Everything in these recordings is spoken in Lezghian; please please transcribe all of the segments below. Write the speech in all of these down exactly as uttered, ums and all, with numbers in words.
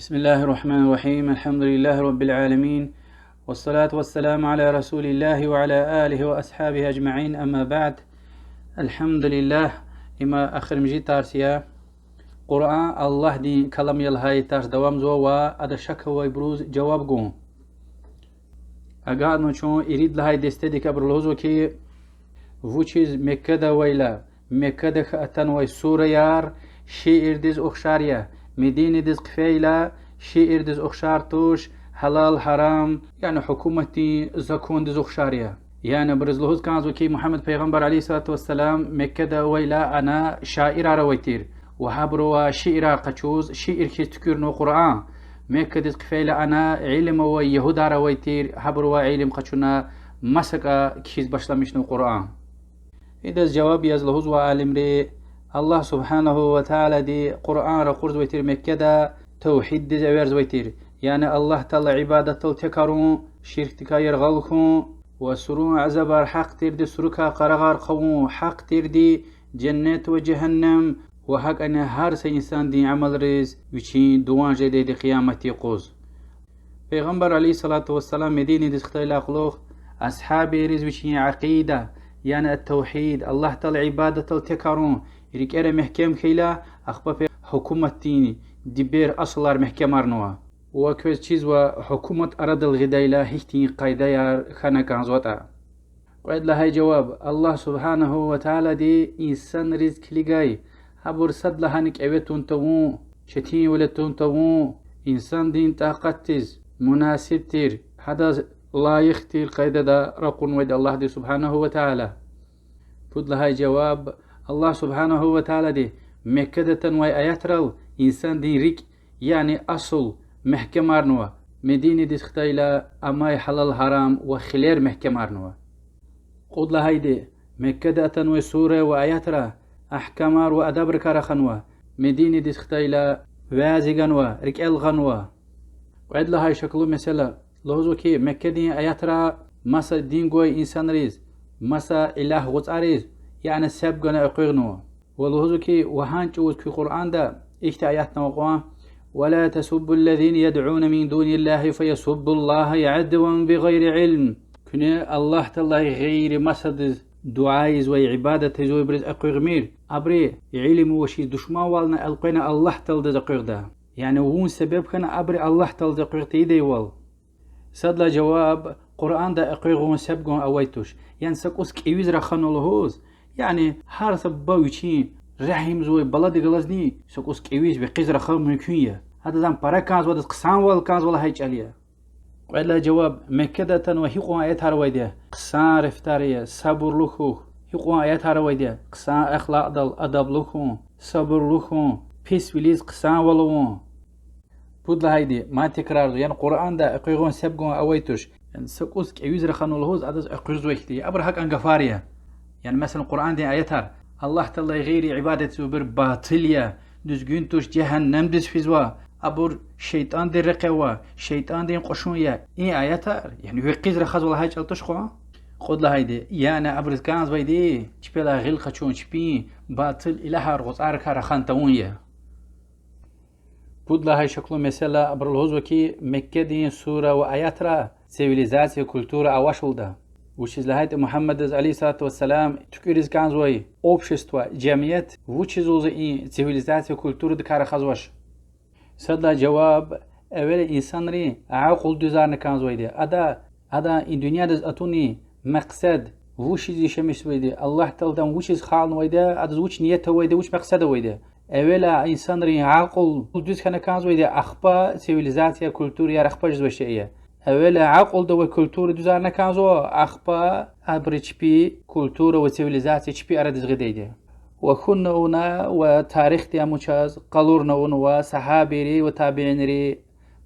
بسم الله الرحمن الرحيم. الحمد لله رب العالمين. والصلاة والسلام على رسول الله وعلى آله وأصحابه أجمعين. أما بعد. الحمد لله. Има эхиримжи тарс я. Къуръан Аллагьдин калам я лагьай тарс давамзава ва ада шак авайбуруз жаваб гун. Агакьна чун ирид лагьай дестедик, абуру лугьузва хьи, вучиз Меккада авайла, Меккада хьайи атанвай сураяр шиирдиз ухшар я, Мединадиз хъфейла, шиирдиз ухшар туш, гьалал-гьарам, яни гьукуматдин закондиз ухшар я. Яни абуруз лугьуз кӀанзава хьи, Мугьаммад пайгъамбар, عليه الصلاة والسلام, Меккада авайла ана шаирар авай тир, ва гьабурувай шиирар къачуз, шиир хьиз туькӀуьрнава Къуръан. Меккадиз хъфейла ана илим авай ягьудар авай тир, гьабурувай илим къачуна, масакӀа кхьиз башламишнава Къуръан. Идаз жаваб яз лугьузва алимри, Аллагь سبحانه وتعالىди Къуръан ракъурзавай тир Меккада тавгьиддиз эверзавай тир, яни Аллагь Таала ибадатдал текарун, ширкдикай яргъал хьун ва сурун азабар гьахъ тирди сурукай къарагъар хъувун, гьахъ тирди женнет ва жегьеннем, ва гьакӀни гьар са инсандин амалриз вичин дуван жедайди къиямат юкъуз. Пайгъамбар, عليه الصلاة والسلام, Мединадиз хтайла кьулухъ, асгьабийриз вичин акъида, яни ат-тавгьид, Аллагь Таала ибадатдал текарун, рикӀера мягькем хьайила, ахпа пе-, гьукуматдин дибер, асулар мягькемарнава. Ва квез чизва, гьукумат арадал гъидайла гьихьтин къайдаяр хьана кӀанзаватӀа. Кьвед лагьай жаваб: Аллагь سبحانه وتعالىди инсанриз килигай, гьабур садлагьана кӀеве тун тавун, четинвиле тун тавун, инсандин такьатдиз мунасиб тир, гьадаз лайих тир къайдада ракъурнавайди Аллагьди سبحانه وتعالى. Пуд лагьай жаваб: Аллагь سبحانه وتعالىди Меккада атанвай аятрал инсандин рикӀ, яни асул, мягькемарнава, Мединадиз хтайла амай гьалал-гьарам ва хилер мягькемарнава. Кьуд лагьайди: Меккада атанвай сура ва аятра агькамар ва адабрикай раханва, Мединадиз хтайла вязи ганва, рикӀел гъанва. Кьвед лагьай шаклу месэла: лугьузва хьи, Меккадин аятра маса дин гвай инсанриз, маса илагь-гъуцӀариз, яни себ гана экъуьгънава. Ва лугьузва хьи, ва гьа чӀавуз куь Къуръанда ихьтин аятнава кьван: ولا تسبوا الذين يدعون من دون الله فيسبوا الله عدوا بغير علم. Куьне Аллагь Тааладилай гъейри масадиз дуьа ийизвай, ибадат ийизвайбуруз экъуьгъмир. Абуру илим авачиз душманвална элкъвена Аллагь Тааладиз экъуьгъда. Яни вун себеб хьана абуру Аллагь Тааладиз экъуьгъ тийидайвал. Сад лагьай жаваб: Къуръанда экъуьгъун себ гун авай туш. Яни са кӀус кӀевиз раханва лугьуз, яни гьар са буба вичин регьимзавай баладихъ галазни са кӀус кӀевиз векъиз рахун мумкин я. Адаз ам пара кӀанзава, адаз хъсанвал кӀанзава лагьай чӀал я. Кьвед лагьай жаваб: Меккада атанвай гьикьван аятар авайди я хъсан рефтар ая, сабурлу хьухь, гьикьван аятар авайди я хъсан ахлакьдал, адаблу хьун, сабурлу хьун, писвилиз хъсанвал авун. Пуд лагьайди, мад текрарзава, яни Къуръанда экъуьгъун себ гун авай туш. Яни са кӀус кӀевиз раханва лугьуз, адаз экъуьгъзавай хьтин я. Абур гьакӀан гафар я. Яни, месела, Къуръандин аятар: Аллагь Тааладилай гъейри ибадат ийизвайбур батил я, дуьзгуьн туш, жегьеннемдиз физвай, абур шейтӀандин рекье ава, шейтӀандин кьушун я. И аятар, яни, векъиз рахазва лагьай чӀал туш кьван. Кьуд лагьайди, яни абуруз кӀанзавайди чпелай гъил къачун, чпин батил илагьар, гъуцӀарикай рахан тавун я. Пуд лагьай шаклу месэла: абуру лугьузва хьи, Меккадин сура ва аятра цивилизация, культура авачирди. Вучиз лагьайтӀа Мугьаммадаз, عليه الصلاة والسلام, туькӀуьриз кӀанзавай общество, жемият вучиз лугьузва и цивилизация, культурадикай рахазвач? Сад лагьай жаваб: эвел инсанрин акьул дуьзарна кӀанзавайди я. Ада, ада и дуьньядиз атунин мекьсед, вучиз яшамишзавайди, Аллагь Таалади вучиз халкьнавайди я, адаз вуч ният авайди я, вуч мекьсед авайди я. Эвела инсанрин акьул дуьз хьана кӀанзавайди я, ахпа цивилизация, культураяр ахпа жезвай шей я. Эвела акьулда авай культура дуьзарна кӀанзава, ахпа абуру чпи культура ва цивилизация чпи арадиз гъидайди я. Ва хьунни авуна ва тарихди ам вуч язва, къалурна авунва сагьабийри ва табиинри,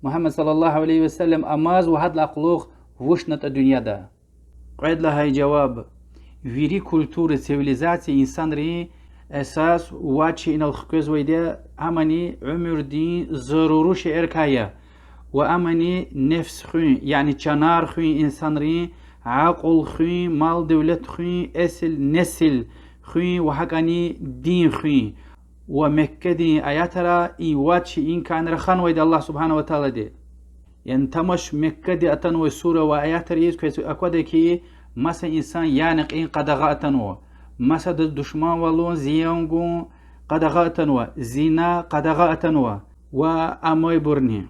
Мугьаммад صلى الله عليه وسلم амаз ва гьадалай кьулухъ вучнатӀа дуьньяда. Кьвед лагьай жаваб: вири культура, цивилизация инсанрин эсас вад шейинал хквезвайди я, амни уьмуьрдин заруру шейэрикай я, ва амни нефс хуьн, яни чанар хуьн, инсанрин акьул хуьн, мал-девлет хуьн, эсил-несил хуьн ва гьакӀни дин хуьн. ва Меккадин аятра и вад шейиникай раханвайди Аллагь سبحانه وتعالىди. Яни тамаш Меккади атанвай сура ва аятар ийиз квез аквада хьи, маса инсан яна кьин къадагъа атанва, масадаз душманвал авун, зиян гун къадагъа атанва, зина къадагъа атанва ва амайбурни.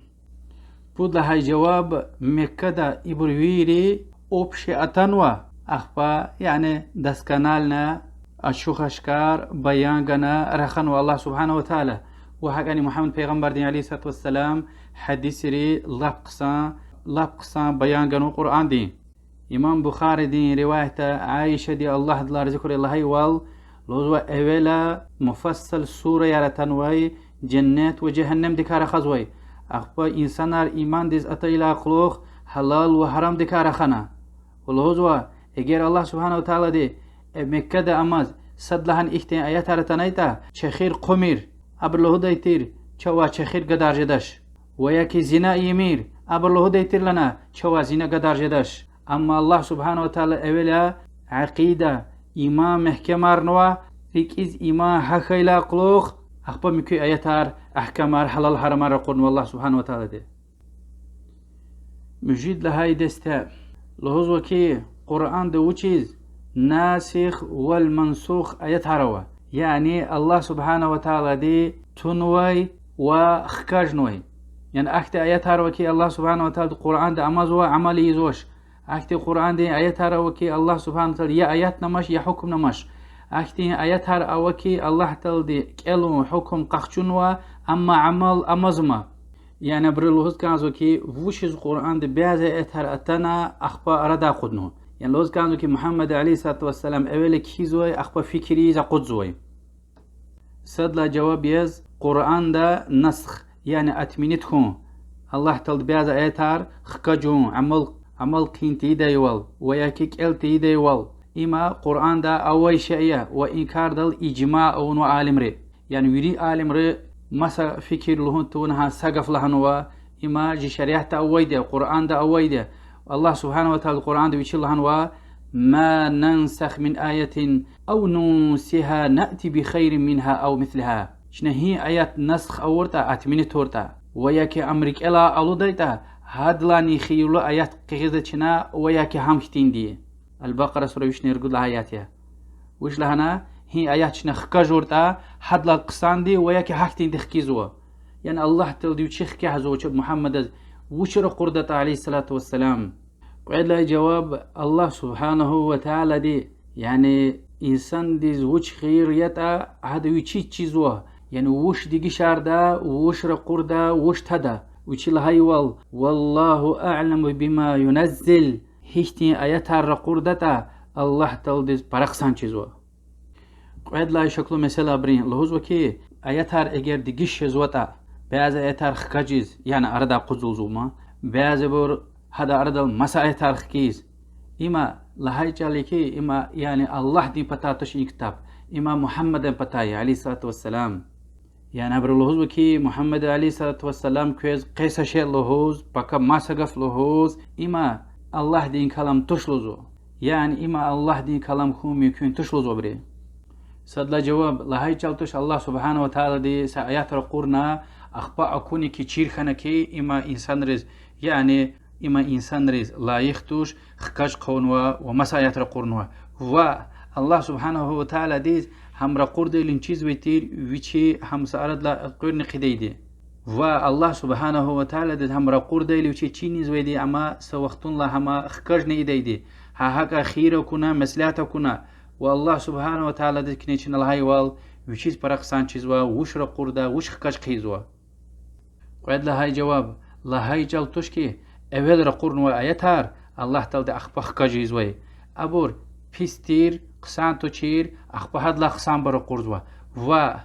Пуд лагьай жаваб: Меккада ибур вири общий атанва, ахпа, яни досконально, ачух-ашкар баян гана раханва Аллагь سبحانه وتعالى. Ва гьакӀни Мугьаммад пайгъамбардин عليه الصلاة والسلام гьадисри лап хъсан, лап хъсан баян ганва Къуръандин. Имам Бухаридин риваятда Аишади, Аллагь адалай рази хьурай, лагьайвал, лугьузва, эвела муфассал сураяр атанвай, женнет ва жегьеннемдикай рахазвай. Ахпа инсанар имандиз атайдалай кьулухъ гьалал ва гьарамдикай рахана. Ва лугьузва, эгер Аллагь سبحانه وتعالىди, э, Меккада амаз сад лагьана ихьтин аятар атанайтӀа, чехир хъумир, абуру лугьудай тир, чавай чехир гадар жедач. Ва я ки зина ийимир, абуру лугьудай тир лагьана, чавай зина гадар жедач. Амма Аллагь سبحانه وتعالى эвела акъида, иман мягькемарнава, рикӀиз иман гьахьайдалай кьулухъ, ахпа муькуь аятар, агькамар, гьалал-гьарамар ракъурнава Аллагь سبحانه وتعالىди. Муьжуьд лагьай десте. Лугьузва хьи, Къуръанда вучиз насих вал мансух аятар ава. Яни Аллагь سبحانه وتعالىди тунвай ва хкажнавай. Яни ахьтин аятар ава хьи, Аллагь سبحانه وتعالىди Къуръанда амазва, амал ийизвач. Ахьтин Къуръандин аятар ава хьи, Аллагь سبحانه وتعالىди я аятни амач, я гьукумни амач. Ахьтин аятар ава хьи, Аллагь Таалади кӀелун, гьукум къахчунва, амма амал амазма. Яни абуру лугьуз кӀанзава хьи, вучиз Къуръанда бязи аятар атана, ахпа арадай акъуднава. Яни лугьуз кӀанзава хьи, Мугьаммад عليه الصلاة والسلام эвела кхьизвай, ахпа фикир ийиз акъудзавай. Сад лагьай жаваб яз Къуръанда насх, яни отменить хьун, Аллагь Таалади бязи аятар хкажун, амал, амал хъийин тийидайвал ва я ки кӀел тийидайвал. Има Къуръанда авай шей я ва и кардал ижмаъ авунва алимри. Яни вири алимри маса фикир лугьун тавуна гьа са гаф лагьанва, има жи шариатда авайди я, Къуръанда авайди я. Аллагь سبحانه وتعالىди Къуръанда вичи лагьанва: ما ننسخ من آية أو ننسها نأت بخير منها أو مثلها. Чна гьи аят насх авуртӀа, отменить авуртӀа, ва я ки ам рикӀелай алудайтӀа, гьадалайни хийирлу аят къигиз чна, ва я ки гьам хьтинди. Аль-Бакъара сура вишни ругуд лагьай аят я. Вуч лагьана, гьи аят чна хкажуртӀа, гьадалай хъсанди ва я ки гьахьтинди хкизва. Яни Аллагь Таалади вичи хкягъзава ча Мугьаммадаз, вуч ракъурдатӀа, عليه الصلاة والسلام. Кьвед лагьай жаваб: Аллагь سبحانه وتعالىди, яни инсандиз вуч хийир ятӀа, гьада вичиз чизва, яни вуч дегишарда, вуч ракъурда, вуч тада. Вичи лагьайвал: والله أعلم بما ينزل, гьихьтин аятар ракъурдатӀа, Аллагь Тааладиз пара хъсан чизва. Кьвед лагьай шаклу месэла абурун лугьузва хьи, аятар эгер дегиш жезватӀа, бязи аятар хкажиз, яни арадай акъудзавазма, бязибур гьада арадал маса аятар хкиз. Има лагьай чӀал я хьи, има, яни Аллагьдин патай туш и ктаб, има Мугьаммадан патай я, عليه الصلاة والسلام. Яни абуру лугьузва хьи, Мугьаммад عليه الصلاة والسلام квез къе са шей лугьуз, пака маса гаф лугьуз, има Аллагьдин калам туш лугьузва. Яни има Аллагьдин калам хьун мумкин туш лугьузва абуру. Сад лагьай жаваб: лагьай чӀал туш, Аллагь سبحانه وتعالىди са аят ракъурна, ахпа акуна хьи, чир хьана хьи, има инсанриз, яни има инсанриз лайих туш, хкаж хъувунва ва маса аят ракъурнава. Ва Аллагь سبحانه وتعالىдиз гьам ракъурдайла чизвай тир, вичи гьам са арадилай элкъуьрна хъийидайди. Ва Аллагь سبحانه وتعالىдиз гьам ракъурдайла вичи чинизвайди, амма са вахтунлай гьам хкажна ийидайди. Гьа гьакӀа хийир акуна, меслят акуна. Ва Аллагь سبحانه وتعالىдиз куьне чна лагьайвал, вичиз пара хъсан чизва, вуч ракъурда, вуч хкаж хъийизва. Кьвед лагьай жаваб: лагьай чӀал туш хьи, эвел ракъурнавай аятар Аллагь Таалади ахпа хкаж ийизвай. Абур пис тир, хъсан тушир, ахпа гьадалай хъсанбур ракъурзава. Ва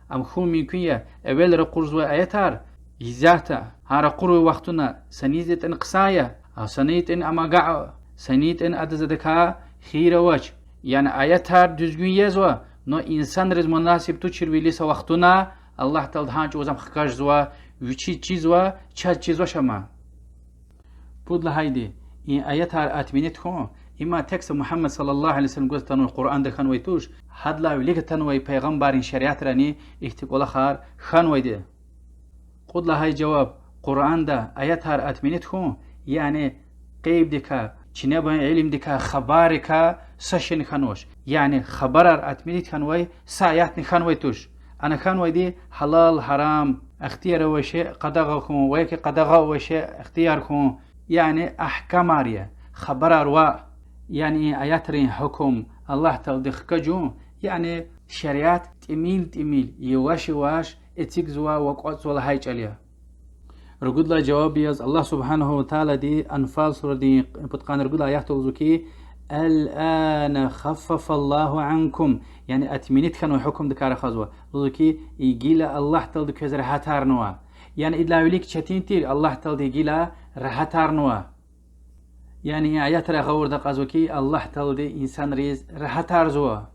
ам хьун мумкин я, эвел ракъурзавай аятар, исятда, гьа ракъурай вахтунда, санийтӀани хъсан я, а санийтӀани ам агакь, санийтӀани адаз адакай хийир авач. Яни аятар дуьзгуьн язва, но инсанриз мунасиб туширвиляй са вахтунда Аллагь Таалади гьа чӀавуз ам хкажзава, вичиз чизва, чаз чизвач ам. Пуд лагьайди: и аятар отменить хьун, Има тек са Мугьаммад صلى الله عليه وسلم гваз атанвай Къуръанда хьанвай туш, гьадалай вилик атанвай пайгъамбаррин шариатрани ихьтин кӀвалахар хьанвайди. Кьуд лагьай жаваб: Къуръанда аятар отменить хьун, яни гъейбдикай, чинебан илимдикай, хабаррикай са шейни хьанвач. Яни хабарар отменить хьанвай са аятни хьанвай туш. Ана хьанвайди гьалал, гьарам, ихтияр авай шей къадагъа хьун ва яки къадагъа авай шей ихтияр хьун, яни агькамар я, хабарар ваъ. Яни и аятрин гьукум Аллагь Таалади хкажун, яни шариат тӀимил-тӀимил, яваш-яваш эцигзава ва кӀватӀзава лагьай чӀал я. Ругуд лагьай жаваб яз Аллагь سبحانه وتعالىди Анфал сурадин пудкъанни ругуд лагьай аятда лугьузва хьи, الآن خفف الله عنكم, яни отменить хьанвай гьукумдикай рахазва. Лугьузва хьи, гила Аллагь Таалади квез регьятарнава. Яни идалай вилик четин тир, Аллагь Таалади гила регьятарнава. Яни и аятра гъавурда акьазва хьи, Аллагь Таалади инсанриз регьятарзава.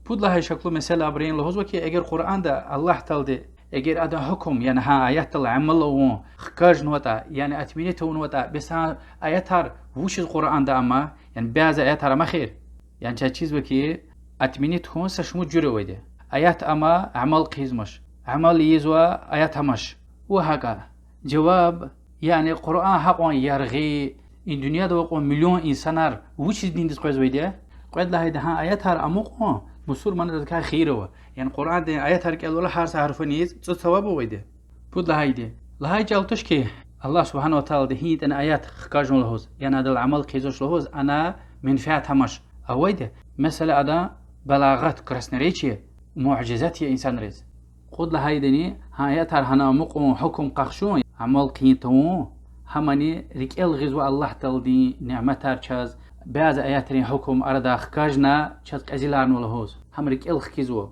Пуд лагьай шаклу месэла абурун лугьузва хьи, эгер Къуръанда Аллагь Таалади, эгер адан гьукум, яни гьа аятдал амал авун хкажнаватӀа, яни отменить авунватӀа, бес гьа аятар вучиз Къуръанда ама, яни бязи аятар ама эхир? Яни чаз чизва хьи, отменить хьун са шумуд жуьре авайди. Аят ама, амал хъийизмач. Амал ийизва, аят амач. Ва гьакӀа. Жаваб, яни Къуръан гьакьван яргъи, и дуьньяда авай кьван миллион инсанар вучиз диндиз къвезвайди я? Кьвед лагьайди, гьа аятар амукьун мусурманрикай хийир ава. Яни Къуръандин аятар кӀелвайла гьар са гьарфуниз цӀуд саваб авайди. Пуд лагьайди, лагьай чӀал туш хьи, Аллагь سبحانه وتعالىди гьи ятӀани аят хкажун лугьуз, яни адал амал хъийизвач лугьуз, ана менфят амач. Авайди, месела, адан балагъат, красноречие, муъжизат я инсанриз. Кьуд лагьайдини, гьа аятар гьана амукьун, гьукум къахчун, амал хъийин тавун, гьамани рикӀел гъизва Аллагь Тааладин ниметар чаз, бязи аятрин гьукум арадай хкажна чаз кьезиларнава лугьуз, гьам рикӀел хкизва.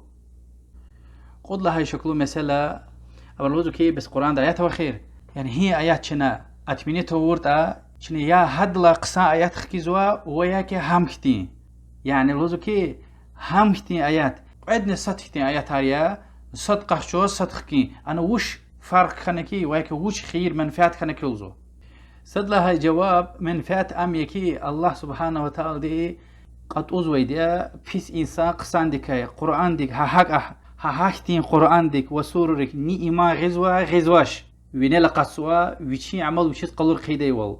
Кьуд лагьай шаклу месэла, абуру лугьузва хьи, бес Къуръанда аят ава эхир. Яни гьи аят чна отменить авуртӀа, чна я гьадалай хъсан аят хкизва, ва яки гьам хьтин. Яни лугьузва хьи, гьам хьтин аят кьведни сад хьтин аятар я, сад къахчуз, сад хкин. Ана вуч фаркъ хьана хьи, ва яки вуч хийир, менфят хьана хьи лугьузва. Сад лагьай жаваб, менфят ам я хьи, Аллагь سبحانه وتعالىди кьатӀузвайди я пис инсан хъсандикай, Къуръандик, гьа гьакӀа, гьа гьахьтин Къуръандик ва сурарик ни иман гъизва, гъизвач, винел акъатзава, вичин амал вичиз къалур хъийидайвал.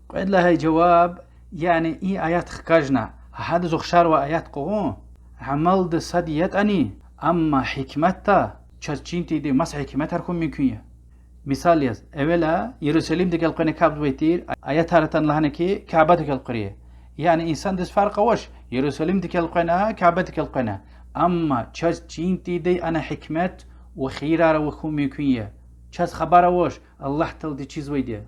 Кьвед лагьай жаваб, яни и аят хкажна, гьадаз ухшарвай аят къугъун, амалда сад ятӀани, амма гьикметда чаз чин тийидай маса гьикметар хьун мумкин я. Мисал яз, эвела Ярусалимдихъ элкъвена Кябадиз авай тир, аятар атана лагьана хьи, Кябадихъ элкъуьре. Яни инсандиз фаркъ авач, Ярусалимдихъ элкъвена, Кябадихъ элкъвена. Амма чаз чин тийидай ана гьикмет ва хийирар ава хьун мумкин я. Чаз хабар авач, Аллагь Таалади чизвайди я.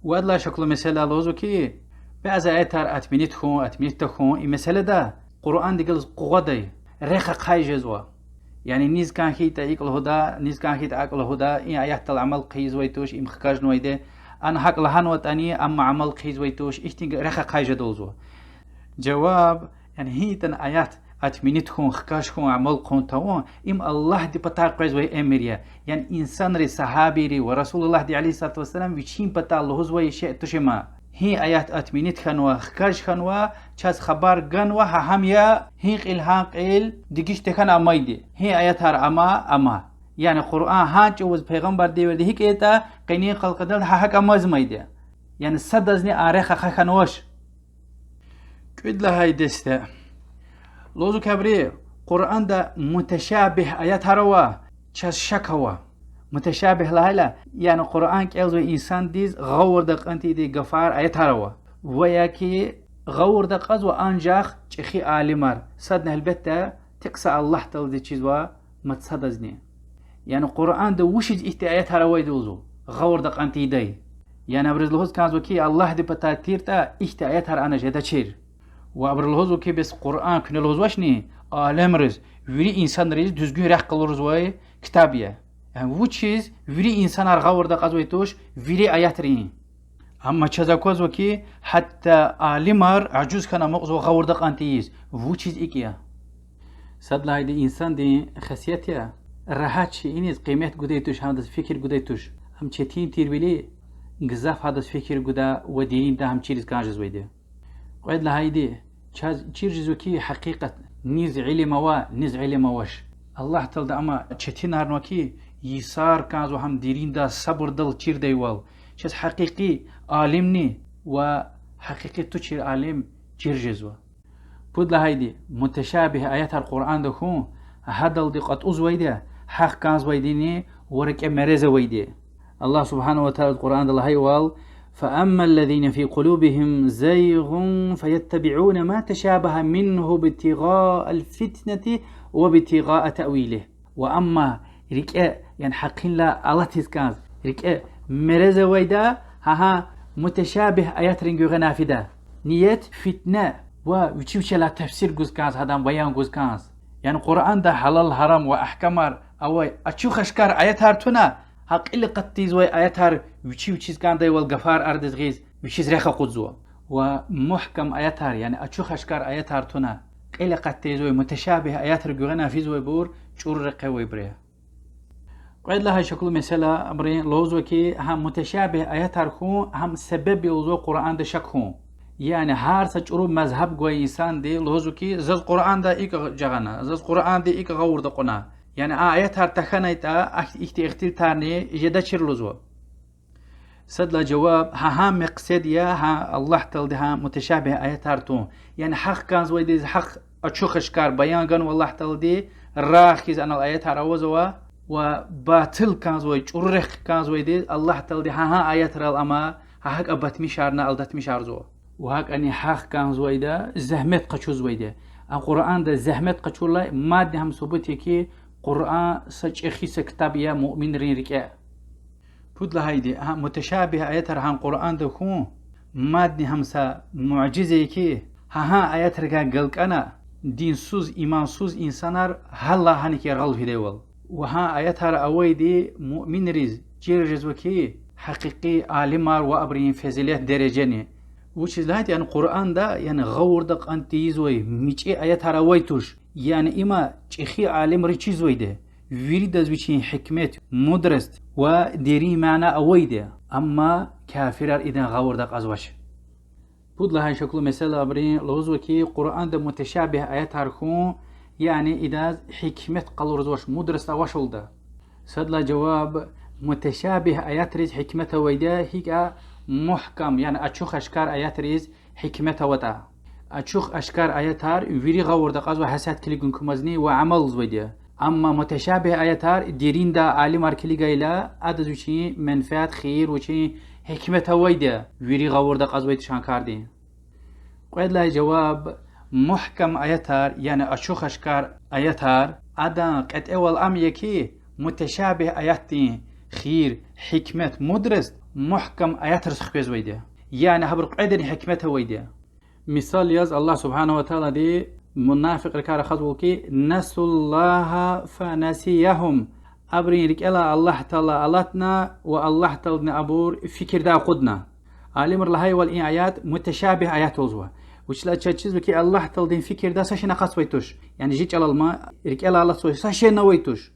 Ва адалай шаклу месэла лугьузва хьи, бязи аятар отменить хьун, отменить тахьун, и месэлада Къуръандихъ галаз къугъвадай, рехъ ахъай жезва. Яни низ кӀан хьайитӀа икӀ лугьуда, низ кӀан хьайитӀа акӀ лугьуда, и аятдал амал хъийизвай туш, им хкажнавайди. Ана гьакӀ лагьанватӀани, амма амал хъийизвай туш, ихьтин рехъ ахъай жеда лугьузва. Жаваб, яни гьи ятӀани аят отменить хьун, хкаж хьун, амал хъун тавун, им Аллагьди патай къвезвай эмир я. Яни инсанри, сагьабийри ва Расулуллагьди عليه الصلاة والسلام вичин патай лугьузвай шей туш им. Гьи аят отменить хьанва, хкаж хьанва, чаз хабар ганва, гьа гьам я, гьи кьил, гьа кьил дегиш тахьана амайди. Гьи аятар ама, ама. Яни Къуръан гьа чӀавуз пайгъамбар девирда гьикӀ ятӀа, къенин халкьдалди гьа гьакӀ амазмайди. Яни садазни а рехъ ахъа хьанвач. Кьуд лагьай десте. Лугьузва хьи абуру, Къуръанда муташабигь аятар ава, чаз шак ава. Муташабигь лагьайла, яни Къуръан кӀелзавай инсандиз гъавурда кьан тийидай гафар, аятар ава. Ва яки гъавурда кьазва анжах чӀехи алимар, садни гьелбетда тек са Аллагь Тааладиз чизва, мад садазни. Яни Къуръанда вучиз ихьтин аятар авайди лугьузва, гъавурда кьан тийидай? Яни абуруз лугьуз кӀанзава хьи, Аллагьди патай тиртӀа, ихьтин аятар ана жедачир. Ва абуру лугьузва хьи, бес Къуръан куьне лугьузвачни, алемриз, вири инсанриз дуьзгуьн рехъ къалурзавай ктаб я. Яни вучиз вири инсанар гъавурда кьазвай туш вири аятрин? Амма чаз аквазва хьи, гьатта алимар ажуз хьана амукьзава гъавурда кьан тийиз. Вучиз икӀ я? Сад лагьайди инсандин хесет я, регьят шейиниз къимет гудай туш, гьадаз фикир гудай туш. Ам четин тирвиляй, гзаф гьадаз фикир гуда ва деринда гьам чириз кӀан жезвайди. Кьвед лагьайди, чаз чир жезва хьи гьакъикъат, низ илим ава, низ илим авач. Аллагь Таалади ама четинарнава хьи, йисар кӀанзава гьам деринда сабурдал чирдайвал. Чаз гьакъикъи алимни ва гьакъикъи тушир алим чир жезва. Пуд лагьайди, муташабигь аятар Къуръанда хьун, гьадалди кьатӀузвайди я, гьахъ кӀанзавайдини ва рикӀе мерез авайди. Аллагь سبحانه وتعالى Къуръанда лагьайвал: فأما الذين في قلوبهم زيغ فيتبعون ما تشابه منه ابتغاء الفتنة وابتغاء تأويله. Ва амма рикӀе, яни гьакъинлай алатиз кӀанз, рикӀе мерез авайда, гьа-гьа муташабигь аятрин гуьгъуьна фида. Ният фитне ва вичи-вичелай тафсир гуз кӀанз, гьадан баян гуз кӀанз. Яни Къуръанда гьалал-гьарам ва агькамар авай ачух-ашкар аятар туна, гьа кьил акъат тийизвай аятар вичи-вичиз кӀандайвал гафар арадиз гъиз, вичиз рехъ акъудзава. Ва мугькам аятар, яни ачух-ашкар аятар туна, кьил акъат тийизвай муташабигь аятар гуьгъуьна физвайбур чӀуру рекье авайбур я. Кьвед лагьай шаклу месэла, абуру лугьузва хьи, гьам муташабигь аятар хьун, гьам себеб я лугьузва Къуръанда шак хьун. Яни гьар са чӀуру мазгьаб гвай инсанди лугьузва хьи, заз Къуръанда икӀ жагъана, заз Къуръанда икӀ гъавурда кьуна. Яни а аятар тахьанайтӀа, ахьтин ихтилатарни жедачир лугьузва. Сад лагьай жаваб, гьа-гьа мекьсед я гьа Аллагь Таалади гьа муташабигь аятар тун. Яни гьахъ кӀанзавайдаз гьахъ ачух-ашкар баян ганва Аллагь Таалади, рагъ хьиз анал аятар авазва, ва батил кӀанзавай, чӀуру рехъ кӀанзавайдаз Аллагь Таалади гьа-гьа аятрал ама гьа гьакӀа батмишарна алдатмишарзава. Ва гьакӀани гьахъ кӀанзавайда зегьмет къачузвайди я. А Къуръанда зегьмет къачурла мадни гьам субут я хьи, Къуръан са чӀехи са ктаб я муъминрин рикӀе. Пуд лагьайди, гьа муташабигь аятар гьам Къуръанда хьун, мадни гьам са муъжиза я хьи, гьа-гьа аятрикай галкӀана, динсуз, имансуз инсанар гьаллай гьаник яргъал фидайвал. Ва гьа аятар авайди муъминриз чир жезва хьи, гьакъикъи алимар ва абурун фазилат дережани. Вучиз лагьайтӀа, яни Къуръанда, яни гъавурда кьан тийизвай мичӀи аятар авай туш. Яни има чӀехи алимри чизвайди я. Виридаз вичин гьикмет, мудрость ва дерин мана авайди я. Амма кафирар идан гъавурда акьазвач. Пуд лагьай шаклу месэла, абуру лугьузва хьи, Къуръанда муташабигь аятар хьун, яни идаз гьикмет къалурзавач, мудрость авачирла. Сад лагьай жаваб: муташабигь аятриз гьикмет авайди я, гьикӀ мугькам, яни ачух-ашкар аятриз гьикмет аватӀа. Ачух-ашкар аятар вири гъавурда акьазва, гьасятда килигун кумазни ва амалзавайди я. Амма муташабигь аятар деринда алимар килигайла, адаз вичин менфят, хийир, вичин гьикмет авайди я, вири гъавурда акьазвай туш а кардин. Кьвед лагьай жаваб: мугькам аятар, яни ачух-ашкар аятар, адан кьетӀевал ам я хьи, муташабигь аятдин хийир, гьикмет, мудрость мугькам аятриз хквезвайди я. Яни гьабур кьведани гьикмет авайди я. Мисал яз, Аллагь سبحانه وتعالىди мунафикьрикай рахазвайвал хьи, نسوا الله فنسيهم. Абурун рикӀелай Аллагь Таала алатна ва Аллагь Тааладини абур фикирдай акъудна. Алимри лагьайвал, и аят муташабигь аят лугьузва. Вучиз лагьайтӀа чаз чизва хьи, Аллагь Тааладин фикирдай са шейни акъатзавай туш. Яни жи чӀалал ма, рикӀелай алатзавай са шейни авай туш.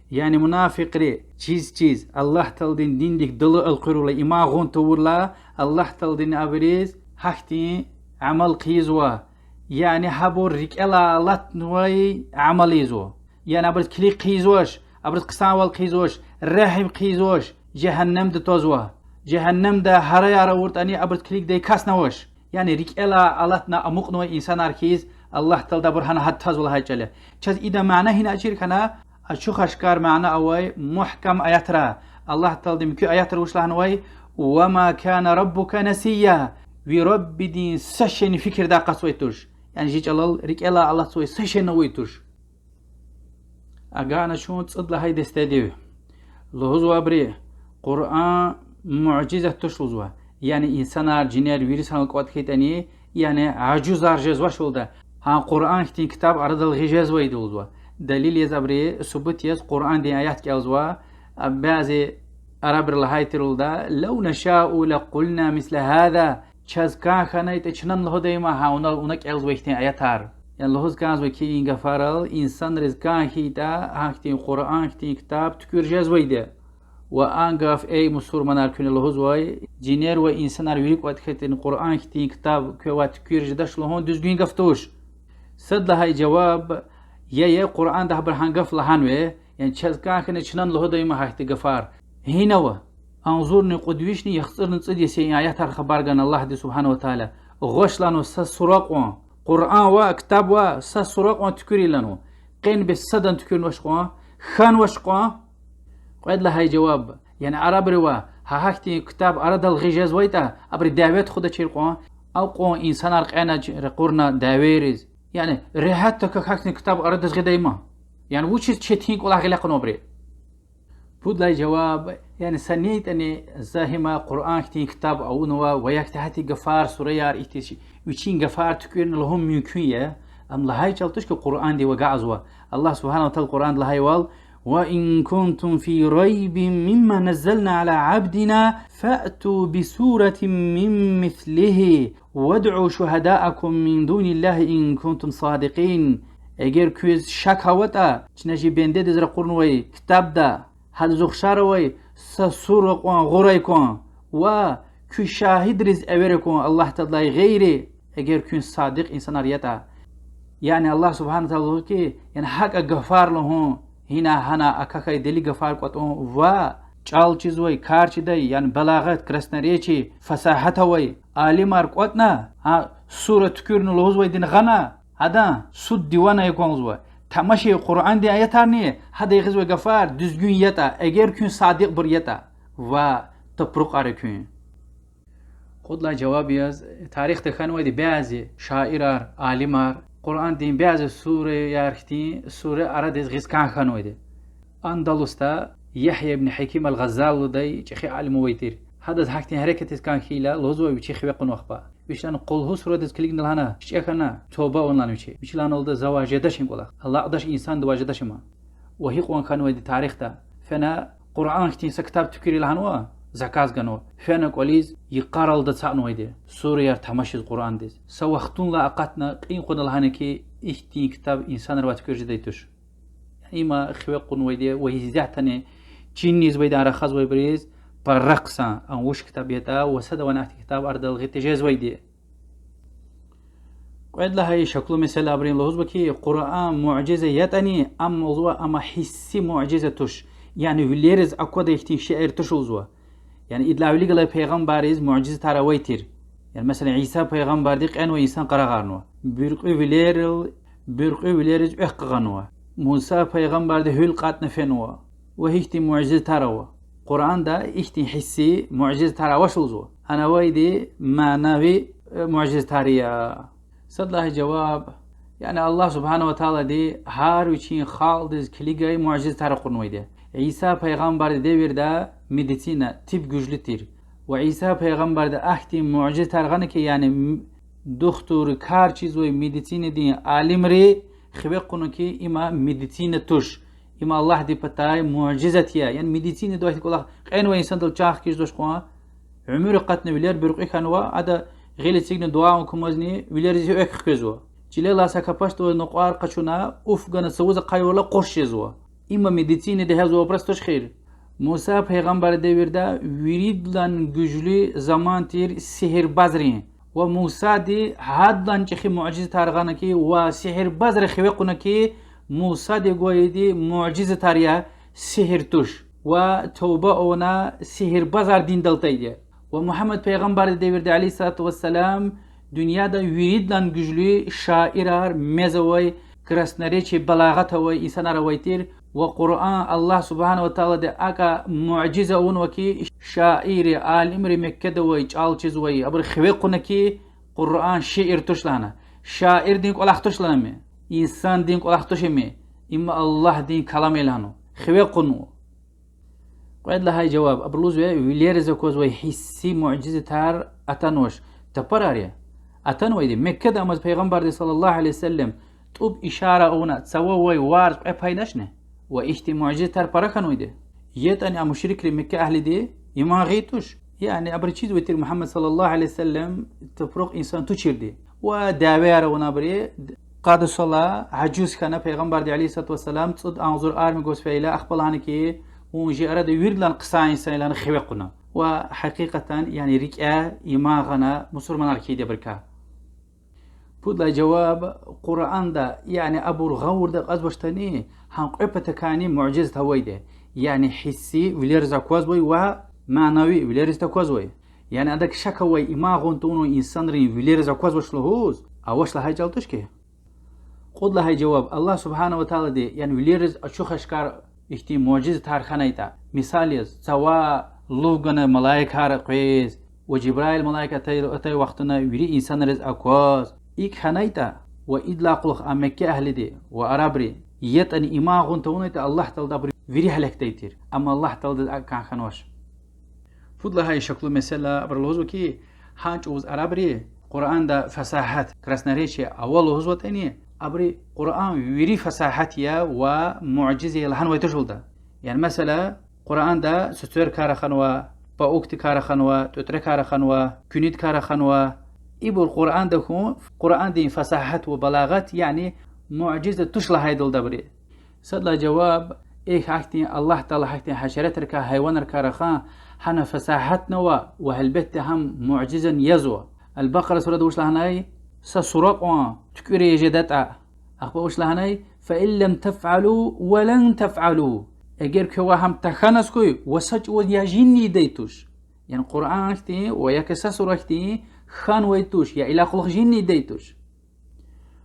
Яни мунафикьри чиз-чиз Аллагь Тааладин диндик далу элкъуьрла, иман гъун тавурла, Аллагь Тааладини абуруз гьахьтин амал хъийизва. Яни гьабур рикӀелай алатнавай амал ийизва. Яни абуруз килиг хъийизвач, абуруз хъсанвал хъийизвач, регьим хъийизвач, жегьеннемда твазва. Жегьеннемда гьараяр авуртӀани, абуруз килигдай касни авач. Яни рикӀелай алатна амукьнавай инсанар хьиз, Аллагь Таалади абур гьана гьат тазва лагьай чӀал я. Чаз идан мана гьина чир хьана, ачух-ашкар мана авай мугькам аятра. Аллагь Таалади муькуь аятра вуч лагьанвай: وما كان ربك نسيا. Ви Раббидин са шейни фикирдай акъатзавай туш. Яни жи чӀалал, рикӀелай алатзавай са шейни авай туш. Агакьна чун цӀуд лагьай дестедив. Лугьузвайбуру, Къуръан муъжизат туш лугьузва. Яни инсанар, жинер вири санал кӀватӀ хьайитӀани, яни ажузар жезвач лугьуда. Гьа Къуръан хьтин ктаб арадал гъиз жезвайди лугьузва. Далил яз абуру, субут яз Къуръандин аят кӀелзава, а, бязи арабри лагьай тир лугьуда: لو نشاء لقلنا مثل هذا. Чаз кӀан хьанайтӀа, чна лугьудайма гьа вуна, вуна кӀелзавай хьтин аятар. Яни лугьуз кӀанзава хьи, и гафарал инсанриз кӀан хьайитӀа, гьахьтин Къуръан хьтин ктаб туькӀуьр жезвайди я. Ва а гаф, эй мусурманар, куьне лугьузвай, жинер ва инсанар вири кӀватӀ хьайитӀани Къуръан хьтин ктаб квевай туькӀуьр жедач лугьун дуьзгуьн гаф туш. Сад лагьай жаваб: я, я, Къуръанда гьабур гьа гаф лагьанва, яни чаз кӀан хьана чнани лугьуда има гьахьтин гафар. Гьинава? Агъзурни кьуд вишни яхцӀурни цӀуд йис и аятар хабар гана Аллагьди سبحانه وتعالى. Гъваш ланва са сура кьван. Къуръан ва, ктаб ва, са сура кьван туькӀуьр лагьанва. Къенбес садан туькӀуьрнавач кьван, хьанвач кьван. Кьвед лагьай жаваб, яни арабри ва гьа гьахьтин ктаб арадал гъиз жезвайтӀа, абуру дяве тухудачир кьван, акьван инсанар кьена ракъурна дявейриз. Яни регьят тахьана гьахьтин ктаб арадиз гъидай ман. Яни вучиз четин кӀвалах гъиле кьунвайбур? Пуд лагьай жаваб, яни са нетӀани за гьима Къуръан хьтин ктаб авунва ва я хьтин гьахьтин гафар, сураяр ихьтин вичин гафар туькӀуьрна лугьун мумкин я, ам лагьай чӀал туш хьи Къуръандив агакьзава. Аллагь سبحانه وتعالى Къуръанда лагьайвал: وإن كنتم في ريب مما نزلنا على عبدنا فأتوا بسورة من مثله وادعوا شهداءكم من دون الله إن كنتم صادقين. Эгер квез шак аватӀа чна чи бендедиз ракъурнавай ктабда, гьадаз ухшар авай са сура кьван гъурай кван ва куь шагьидриз эвер кван Аллагь Тааладилай гъейри, эгер куьн садикь инсанар ятӀа. Яни Аллагь سبحانه وتعالى лугьуз хьи, яни гьакӀа гафар лугьун, гьина-гьана акахьай дели гафар кӀватӀун ва чӀал чизвай, кар чидай, яни балагъат, красноречие, фасагьат авай алимар кӀватӀна, гьа сура туькӀуьрна лугьузвайдини гъана, гьадан суд-диван кӀанзава. Тамашай Къуръандин аятарни, гьада гъизвай гафар дуьзгуьн ятӀа, эгер куьн садикьбур ятӀа, ва тапрукьар я куьн. Кьуд лагьай жаваб яз, тарихда хьанвайди бязи шаирар, алимар Къуръандин бязи сураяр хьтин сура арадиз гъиз кӀан хьанвайди. Андалусда Ягья ибн Гьаким ал-Гъаззали лугьудай чӀехи алим авай тир. Гьадаз гьахьтин гьерекатиз кӀан хьайила, лугьузва, вичи хиве кьунвай ахпа. Вич лагьана Къулгьу сурадиз килигна лагьана, кичӀе хьана, тавба авун лагьана вичи. Вичи лагьаналда, за ваз жедач и кӀвалах, алакьдач инсанди, ваз жедач им. Ва гьикьван хьанвайди тарихда. Фена Къуръан хьтин са ктаб туькӀуьрин лагьанва, заказ ганва. Фена кӀвализ йикъаралди ацукьнавайди, сураяр тамашиз Къуръандиз. Са вахтунлай акъатна, кьин кьуна лагьана хьи, ихьтин ктаб инсанривай туькӀуьр жедай туш. Има хиве кьунвайди ва исятдани чиниз авайди рахазвайбуруз пара хъсан, ам вуч ктаб ятӀа ва садавайни ахьтин ктаб арадал гъиз тежезвайди. Кьвед лагьай шаклу месэла абурун лугьузва хьи, Къуръан муъжиза ятӀани, амма лугьузва, амма гьисси муъжиза туш. Яни вилериз аквадай хьтин шейэр туш лугьузва. Яни идалай вилик галай пайгъамбарриз муъжизатар авай тир. Яни, месела, Иса пайгъамбарди кьенвай инсан къарагъарнава. Буьркьуь вилерил, буьркьуь вилериз экв къугъванва. Муса пайгъамбарди гьуьл кьатӀна фенва. Ва гьихьтин муъжизатар ава. Къуръанда ихьтин гьисси муъжизатар авач лугьузва. Ана авайди манави, э, муъжизатар я. Сад лагьай жаваб, яни Аллагь سبحانه وتعالىди гьар вичин халкьдиз килигай муъжизатар кьунвайди. Иса пайгъамбарди девирда медицина, тиб гужлу тир. Ва Иса пайгъамбарди ахьтин муъжизатар гъана хьи, яни м-, духтурри, кар чизвай медицинадин алимри хиве кьуна хьи, има медицина туш. Има Аллагьдин патай муъжизат я. Яни медицинадин ахьтин кӀвалах, кьенвай инсандал чан хкиз жезвач кьван. Уьмуьр акъатна, вилер буьркьуь хьанва, ада гъил эцигна дуа авун кумазни, вилериз экв хквезва. Чилел алай са капачдавай накьвар къачуна, уф гана цавуз ахъайвайла къуш жезва. Има медицинади гьазва вопрос туш хьи. Муса пайгъамбардин девирда виридалай гужлу заман тир сигьирбазрин. Ва Мусади гьадалай чӀехи муъжизатар гъана хьи ва сигьирбазри хиве кьуна хьи, Мусади гвайди муъжизатар я, сигьир туш. Ва тавба авуна сигьирбазар диндал атайди я. Ва Мугьаммад пайгъамбардин девирда, عليه الصلاة والسلام, дуьньяда виридалай гужлу шаирар мез авай, красноречие, балагъат авай инсанар авай тир. Ва Къуръан Аллагь سبحانه وتعالىди акӀа муъжиза авунва хьи, шаирри, алимри, Меккеда авай, чӀал чизвай, абуру хиве кьуна хьи, Къуръан шиир туш лагьана. Шаирдин кӀвалах туш лагьана им. Инсандин кӀвалах туш им. Им Аллагьдин калам я лагьана. Хиве кьунва. Кьвед лагьай жаваб, абуру лугьузва, вилериз аквазвай гьисси муъжизатар атанвач, тапарар я. Атанвайди, Меккеда амаз пайгъамбарди صلى الله عليه وسلم тӀуб ишара авуна цава авай варз кьве пайначни? Ва ихьтин муъжизатар пара хьанвайди. ЯтӀани а мушрикри, Мекке агьлиди иман гъайи туш. Яни абуру чизвай тир Мугьаммад صلى الله عليه وسلم тапрукь инсан туширди. Ва дявеяр авуна абуру, къад йисалай ажуз хьана пайгъамбарди, عليه الصلاة والسلام, цӀуд агъзур арми гваз фейила, ахпа лагьана хьи, Вун жи арада виридалай хъсан инсан я лагьана хиве кьуна. Ва гьакъикъатдани, яни рикӀяй иман гъана мусурманар хьайиди абурукай. Пуд лагьай жаваб: Къуръанда, яни абур гъавурда акьазвачтӀани, гьам кьве патакайни муъжизат авайди. Яни гьисси вилериз аквазвай ва манави вилериз таквазвай. Яни адак шак авай иман гъун тавунвай инсанрин вилериз аквазвач лугьуз, авач лагьай чӀал туш хьи. Кьуд лагьай жаваб: Аллагь سبحانه وتعالىди, яни вилериз ачух-ашкар ихьтин муъжизатар хьанайтӀа, мисал яз, цава лув гана малаикар къвез, ва Жибраил малаик атай, атай вахтунда вири инсанриз акваз, икӀ хьанайтӀа, ва идалай кьулухъ а Мекке агьлиди ва арабри ятӀани иман гъун тавунайтӀа, Аллагь Таалади абур вири гьелекдай тир. Амма Аллагь Тааладиз акӀ кӀан хьанвач. Пуд лагьай шаклу месэла: абуру лугьузва хьи, гьа чӀавуз арабри Къуръанда фасагьат, красноречие ава лугьузватӀани, абуру Къуръан вири фасагьат я ва муъжиза я лагьанвай тушалда. Яни, месела, Къуръанда цуькверикай раханва, паукдикай раханва, тӀветӀрекай раханва, куьнидикай раханва. Ибур Къуръанда хьун, Къуръандин фасагьат ва балагъат, яни муъжиза туш лагьайдалда абуру. Сад лагьай жаваб: эхь, гьахьтин Аллагь Таала гьахьтин гьашаратрикай, гьайванрикай рахана, гьана фасагьатни ава ва гьелбетда гьам муъжизани язва. Аль-Бакъара сурада вуч лагьанай? Са сура кьван туькӀуьриз жедатӀа. Ахпа вуч лагьанай? فإن لم تفعلوا ولن تفعلوا. Эгер квевай гьам тахьаназ хьуй, ва са чӀавуз я жинни ийидай туш. Яни Къуръан хьтин ва я ки са сура хьтин хьанвай туш, я идалай кьулухъ жинни ийидай туш.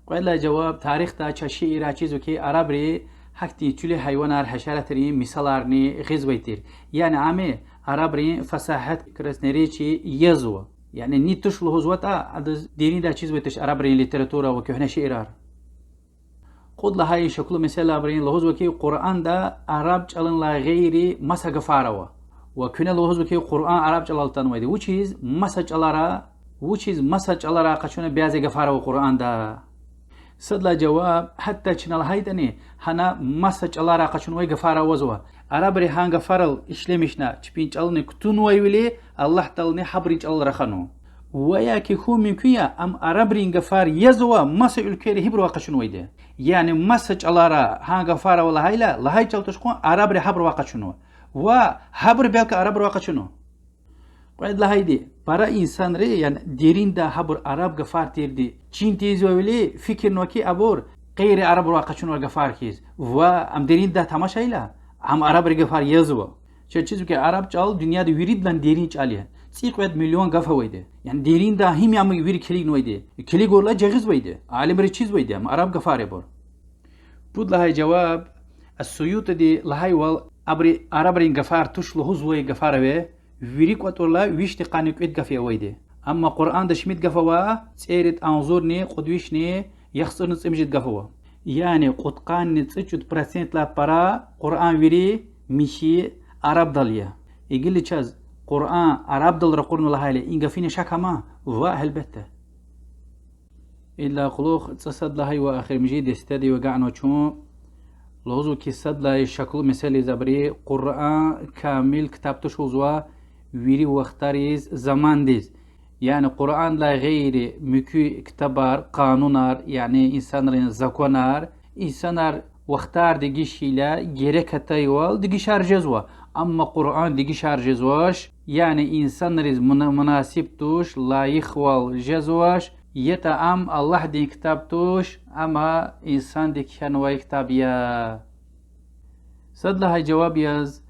Кьвед лагьай жаваб: тарихда чаз шиирар чизва хьи, арабри гьахьтин чуьле гьайванар, гьашаратрин мисаларни гъизвай тир. Яни ами арабрин фасагьат, красноречие язва. Яни ни туш лугьузватӀа, адаз дериндай чизвай туш арабрин литература ва куьгьне шиирар. Кьуд лагьай шаклу месэлайбуру лугьузва хьи, Къуръанда араб чӀалалай гъейри маса гафар ава. Ва куьне лугьузва хьи, Къуръан араб чӀалал атанвайди. Вучиз маса чӀалара, вучиз маса чӀаларай къачуна бязи гафар ава Къуръанда? Сад лагьай жаваб: гьатта чна лагьайтӀани, гьана маса чӀаларай къачунвай гафар авазва. Арабри гьа гафарал ишлемишна, чпин чӀални кутунвайвиляй Аллагь Тааладини гьабурун чӀалал раханва. Ва я ки хьун мумкин я, ам арабрин гафар язва, маса уьлквейри гьибурувай къачунвайди. Яни маса чӀалара гьа гафар ава лагьайла, лагьай чӀал туш кьван арабри гьабурувай къачунва. Ва гьабур белки арабрувай къачунва. Кьвед лагьайди, пара инсанри, яни деринда гьабур араб гафар тирди чин тийизвайвиляй фикирнава хьи, абур гъейри арабрувай къачунвай гафар хьиз. Ва ам деринда тамашайла, ам арабрин гафар язва. Чаз чизва хьи, араб чӀал дуьньяда виридалай дерин чӀал я. ЦӀикьвед миллион гаф авайди. Яни деринда гьим я ам вири килигнавайди. Килигурла жагъизвайди. Алимриз чизвайди, ам араб гафар я абур. Пуд лагьай жаваб: ас-Суютиди лагьайвал, абуру арабрин гафар туш лугьузвай гафар ава, вири кӀватӀурла вишни къанни кӀуьд гаф я авайди. Амма Къуръанда шумуд гаф ава? ЦӀерид агъзурни кьуд вишни яхцӀурни цӀемуьжуьд гаф ава. Яни кьудкъанни цӀучӀуд процентлай пара Къуръан вири михьи арабдал я. Гила чаз Къуръан арабдал ракъурнава лагьайла, и гафунин шак ама? Ваъ, гьелбетда. Идалай кьулухъ цӀусад лагьай ва эхиримжи дестеда агакьнава чун. Лугьузва хьи, сад лагьай шаклу месэлайбуру Къуръан камил ктаб туш лугьузва вири вахтариз, замандиз. Яни Къуръандилай гъейри муькуь ктабар, къанунар, яни инсанрин законар, инсанар вахтар дегиш хьайила, герек атайвал дегишар жезва. Амма Къуръан дегишар жезвач, яни инсанриз муна-, мунасиб туш, лайихвал жезвач, ятӀа ам Аллагьдин ктаб туш, амма инсанди кхьенвай ктаб я. Сад лагьай жаваб яз,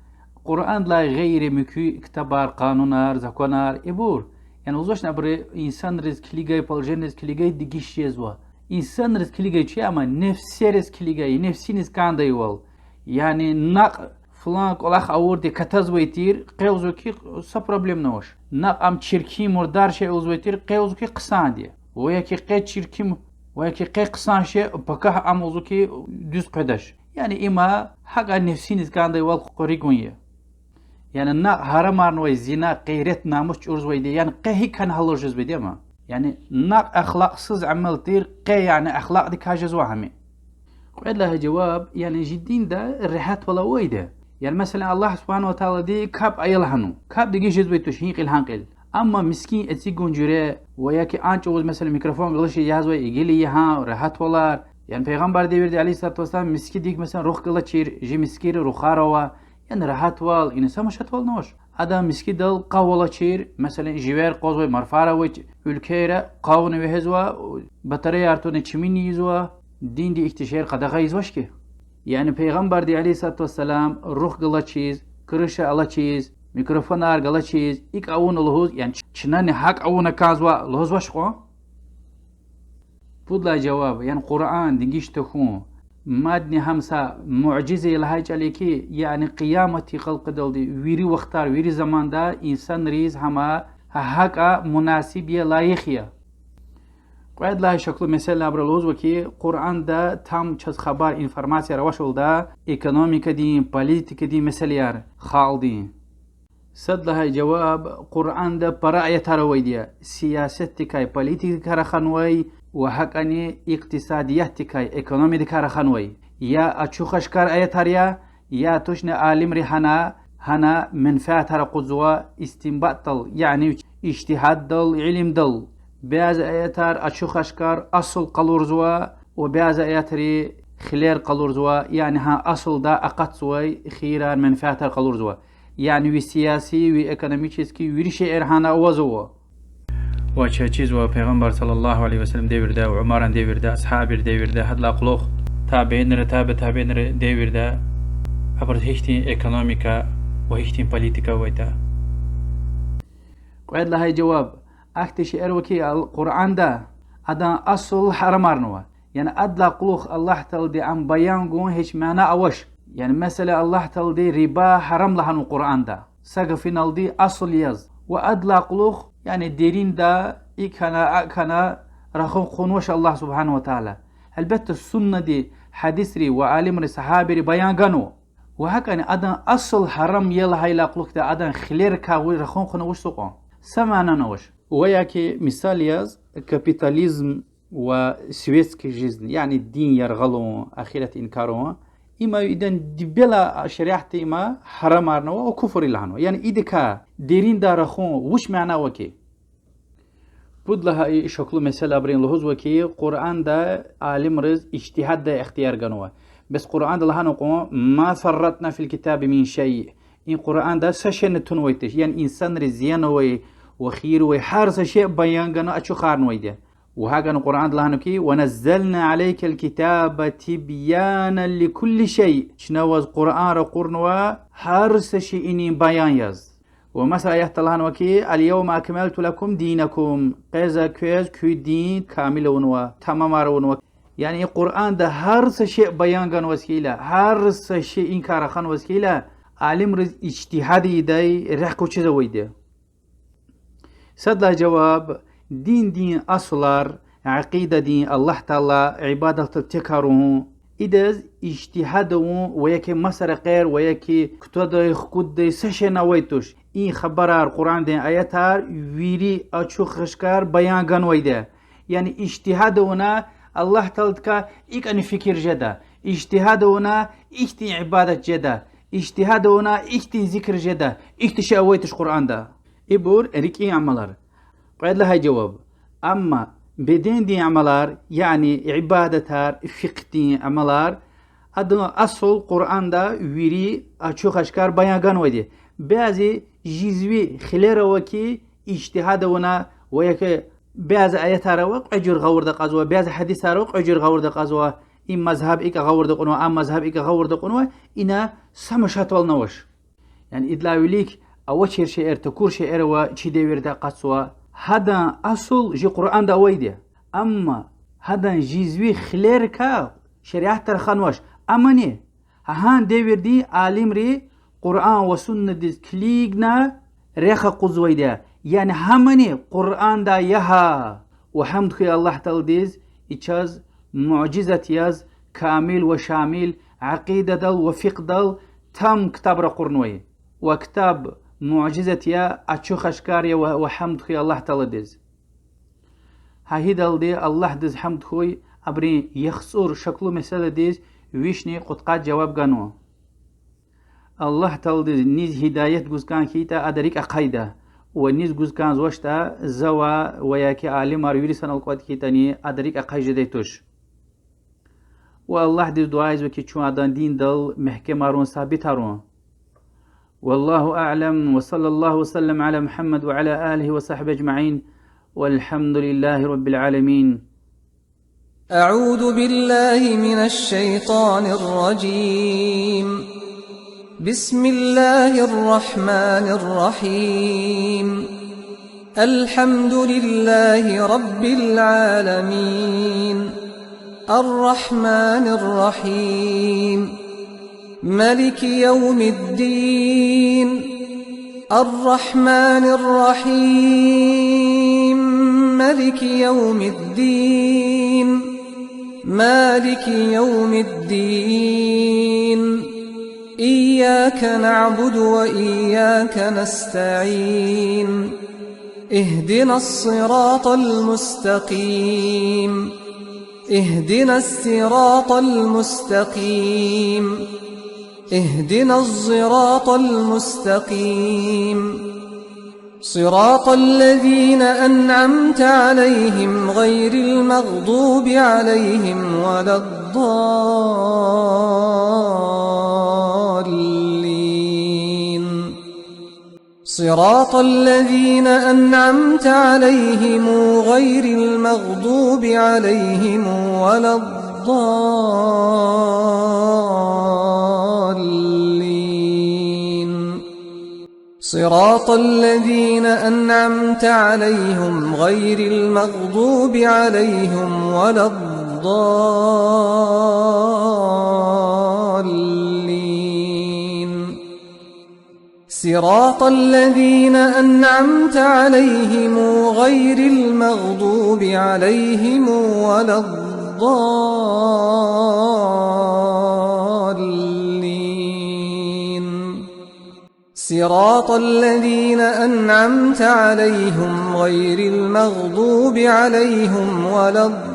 Къуръандилай гъейри муькуь ктабар, къанунар, законар, ибур, яни лугьузвачни, абуру инсанриз килигай, положениедиз килигай дегиш жезва. Инсанриз килигай чи, амма нефсериз килигай, нефсиниз кӀандайвал. Яни накь флан кӀвалах авурди катазвай тир, къе лугьузва хьи, са проблемани авач. Накь ам чиркин, мурдар шей лугьузвай тир, къе лугьузва хьи, хъсанди я. Ва я ки къе чиркин, ва я ки къе хъсан шей, пакагь ам лугьузва хьи, дуьз къведач. Яни има гьакӀа нефсиниз кӀандайвал къуригун я. Яни накь гьарамарнавай зина, гъейрат, намус чӀурзавайди, яни къе гьикӀ хьана гьалал жезвайди ама. Яни накь ахлакьсуз амал тир, къе яни ахлакьдикай жезва гьам. Кьвед лагьай жаваб, яни чи динда регьятвал авайди. Яни месела, Аллагь سبحانه وتعالىди капӀ ая лагьанва. КапӀ дегиш жезвай туш гьи кьил, гьа кьил. Амма мискӀин эцигун жуьре, ва я ки а чӀавуз, месела, микрофон галачиз язва, гила я гьа регьятвалар. Яни Пайгъамбардин девирда, عليه الصلاة والسلام, мискӀиндик, месела, рух галачир, чи мискӀинра рухар ава. Яни рагьатвал, ина са машатвал авач. Адан мискӀиндал къав алачир, месела, живер къвазвай, марфар авай уьлквейра къавни вегьезва, батареяр туна чимини ийизва, динди ихьтин шейэр къадагъа ийизвач хьи. Яни Пайгъамбарди, عليه الصلاة والسلام, рух галачиз, крыша алачиз, микрофонар галачиз, икӀ авуна лугьуз, яни чнани гьакӀ авуна кӀанзава лугьузвач кьван. Пуд лагьай жаваб, яни Къуръан дегиш тахьун, мадни гьам са муъжиза я лагьай чӀал я хьи, яни Къиямат юкъуз къалкъидалди вири вахтар, вири заманда инсанриз гьам гьакӀа мунасиб я, лайих я. Кьвед лагьай шаклу месэла абуру лугьузва хьи, Къуръанда там чаз хабар, информацияр авачирвал, экономикадин, политикадин месэлаяр, халкьдин. Сад лагьай жаваб, Къуръанда пара аятар авайди я, сиясатдикай, политикадикай раханвай ва гьакӀани икътисадиятдикай, экономиядикай раханвай. Я ачух-ашкар аятар я, я тушни алимри гьана, гьана менфятар акъудзава истинбатдал, яни ижтигьаддал, илимдал. Бязи аятар ачух-ашкар асул къалурзава, ва бязи аятри хилер къалурзава, яни гьа асулда акъатзавай хийирар, менфятар къалурзава. Яни ви сияси, ви экономический, вири шейэр гьана авазва. Ва чаз чизва Пайгъамбар صلى الله عليه وسلم девирда, Умаран девирда, асгьабрин девирда, гьадалай кьулухъ табиинра, таби табиинра девирда абуруз гьихьтин экономика ва гьихьтин политика авайтӀа. Кьвед лагьай жаваб, ахьтин шейэр ава хьи, ал-, Къуръанда адан асул гьарамарнава. Яни адалай кьулухъ Аллагь Таалади ам баян гун гьич мана авач. Яни месела, Аллагь Таалади риба гьарам лагьанва Къуръанда, са гафуналди, асул яз. Ва адалай кьулухъ, яни деринда икӀ хьана, акӀ хьана рахун хъувунвач Аллагь سبحانه وتعالى. Гьелбетда, суннади, гьадисри ва алимри, сагьабири баян ганва. Ва гьакӀани адан асул гьарам я лагьайдалай кьулухъди адан хилерикай вуж рахун хъувуна вуч ава кьван? Са манани авач. Ва яки мисал яз, капитализм ва светский жизнь, яни дин яргъалун, ахират инкарун, има идан дибелай шариатди има гьарамарнава ва куфр я лагьанва. Яни идакай деринда рахун вуч мана ава хьи? Пуд лагьай шаклу месэла абуру лугьузва хьи, Къуръанда алимриз ижтигьаддай ихтияр ганва. Бес Къуръанда лагьанва кьван: ما فرطنا في الكتاب من شيء. И Къуръанда са шейни тунвай туш, яни инсанриз зиян авай ва хийир авай гьар са шей баян ганва, ачухарнавайди я. Ва гьакӀни Къуръанда лагьанва хьи: ونزلنا عليك الكتاب تبيانا لكل شيء. Чна ваз Къуръан ракъурнава гьар са шейинин баян яз. Ва маса аятда лагьанва хьи: اليوم أكملت لكم دينكم. Къе за квез куь дин камил авунва, тамамар авунва. Яни Къуръанда гьар са шей баян ганваз хьайила, гьар са шейинкай раханваз хьайила, алимриз ижтигьад ийидай рехъ вучиз авайди я? Сад лагьай жаваб: диндин асулар, акъидадин, Аллагь Таала ибадатдал тек авун, идаз ижтигьад авун ва яки маса рекьер, ва яки кутадай, хкуддай са шейни авай туш. И хабарар, Къуръандин аятар вири ачух-ашкар баян ганвайди я. Яни ижтигьад авуна, Аллагь Тааладикай икӀ фикир жеда, ижтигьад авуна, ихьтин ибадат жеда, ижтигьад авуна, ихьтин зикр жеда, ихьтин шей авай туш Къуръанда. Ибур рикӀин амалар. Кьвед лагьай жаваб. Амма бедендин амалар, яни ибадатар, фикьгьдин амалар, адан асул Къуръанда вири ачух-ашкар баян ганвайди я. Бязи жизви хилер ава хьи, ижтигьад авуна ва яки бязи аятар ава кьве жуьре гъавурда кьазва, бязи гьадисар ава кьве жуьре гъавурда кьазва, и мазгьаб икӀ гъавурда кьунва, а мазгьаб икӀ гъавурда кьунва, ина са машатвални авач. Яни идалай вилик авачир шейэр, такур шейэр ава чи девирда акъатзава. Гьадан асул чи Къуръанда авайди я. Амма гьадан жизви хилерикай шариатда раханвач. Амани гьа гьа девирдин алимри Къуръан ва суннадиз килигна рехъ акъудзавайди я. Яни гьамани Къуръанда я гьа. Ва гьамд хьуй Аллагь Тааладиз, и чаз муъжизат яз камил ва шамил акъидадал ва фикьгьдал там ктаб ракъурнавай. Ва ктаб муъжизат я, ачух-ашкар я ва, ва гьамд хьуй Аллагь Тааладиз. Гьа идалди Аллагьдиз гьамд хьуй, абурун яхцӀур шаклу месэладиз вишни кьудкъад жаваб ганва. Аллагь Тааладиз низ гьидаят гуз кӀан хьайитӀа, ада рикӀ ахъайда, ва низ гуз кӀанзавачтӀа, завай ва яки алимар вири санал кӀватӀ хьайитӀани, ада рикӀ ахъай жедай туш. Ва Аллагьдиз дуьа ийизва хьи, чун адан диндал мягькемарун, сабитарун. والله أعلم، وصلى الله وسلم على محمد وعلى آله وصحبه أجمعين، والحمد لله رب العالمين. أعوذ بالله من الشيطان الرجيم. بسم الله الرحمن الرحيم. الحمد لله رب العالمين. الرحمن الرحيم. ملك يوم الدين. الرحمن الرحيم. ملك يوم الدين. مالك يوم الدين. إياك نعبد وإياك نستعين. اهدنا الصراط المستقيم. اهدنا الصراط المستقيم. اهدنا الصراط المستقيم. صراط الذين أنعمت عليهم غير المغضوب عليهم ولا الضالين. صراط الذين أنعمت عليهم غير المغضوب عليهم ولا الضالين. صراط الذين أنعمت عليهم غير المغضوب عليهم ولا الضالين. صراط الذين أنعمت عليهم غير المغضوب عليهم ولا الضالين. صراط الذين أنعمت عليهم غير المغضوب عليهم ولا الضالين.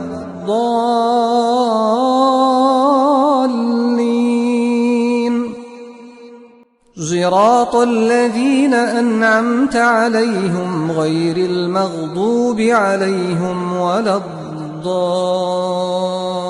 صراط الذين أنعمت عليهم غير المغضوب عليهم ولا الضالين.